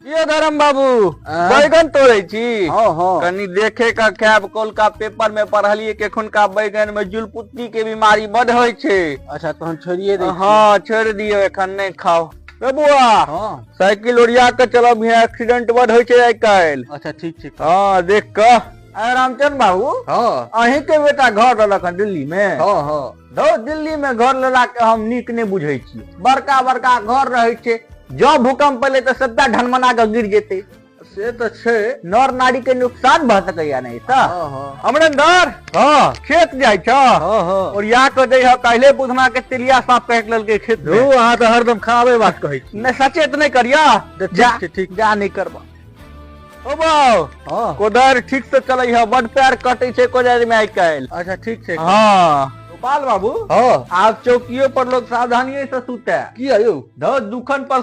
ये धर्म बाबू, आँय? बैगन तोड़े छी? हाँ हाँ। कनी देखे का खायब। कौलका पेपर में पढ़लिए कि एखुनका बैगन में जुलपुत्ती के बीमारी बड होइ छै। अच्छा, तहन छोड़िए दै छी। हाँ, छोड़ दियौ, एखन नहि खाओ। रे बुआ, हाँ, साइकिल ओरिया के चलब, यहाँ एक्सीडेंट बड होइ छै आइ काल्हि। अच्छा, ठीक छै। हाँ, देख कऽ। आय रामचंद्र बाबू, हाँ, अहीं के बेटा घर लेलक हन दिल्ली में? हाँ हाँ। धौ, दिल्ली में घर लेला के हम नीक नहि बुझै छी। बड़का बड़का घर रहै छै, जँ भूकंप एलै तऽ सबटा ढनमना के गिर जेतै। से तऽ छै। नर नारी के नुकसान भऽ सकैया नहि तऽ। हाँ हाँ। अमरेंद्र, हाँ, खेत जाइ छ? हाँ हाँ। ओरिया के दै ह, काल्हे बुधना के तिलिया साँप काटि लेलकै खेत में। धू, अहाँ तऽ हरदम खराबे बात कहै छी। नहि, सचेत नहि करिया। तऽ ठीक जा छै, ठीक। जा, नहि करबा। ओ बाउ, हाँ, कोदारि ठीक से चलै है, बड पैर कटै छै कोदारि में आइ काल्हि। अच्छा, ठीक छै। हाँ गोपाल बाबू, हाँ, आब चौकियो पर लोग सावधानिये से सुते। किया यौ? धौ, दुखन पर